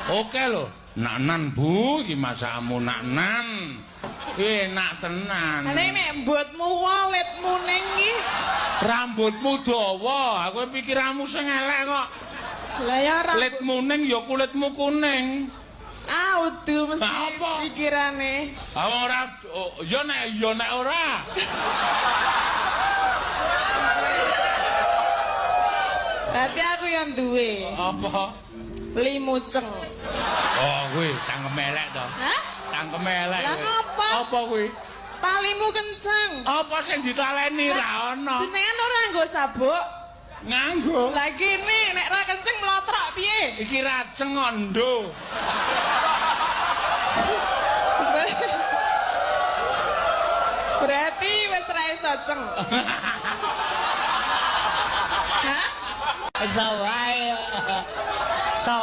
Oke lho. Naknan Bu, iki masakmu naknan. Enak tenan. Lah nek mbotmu waletmu ning iki. Rambutmu dawa, aku pikiranmu sing elek kok. Lah ya rambut. Kulitmu ning ya kulitmu kuning. Ah, udu mesti Lah, apa? pikirane. Ah wong ora oh, ya nek ora. Berarti aku yang duwe Apa? limuceng. Oh kuwi cangkem elek to. Hah? Cangkem elek. Lah, kuwi. ngapa? Apa kuwi? Talimu kenceng. Apa sing ditaleni ra ono? Jenengan ora nganggo sabuk. Nganggo. Lah kene nek ra kenceng mlotrok piye? Iki raceng ondo. Berarti wis ra iso ceng. Hah? Iso wae. So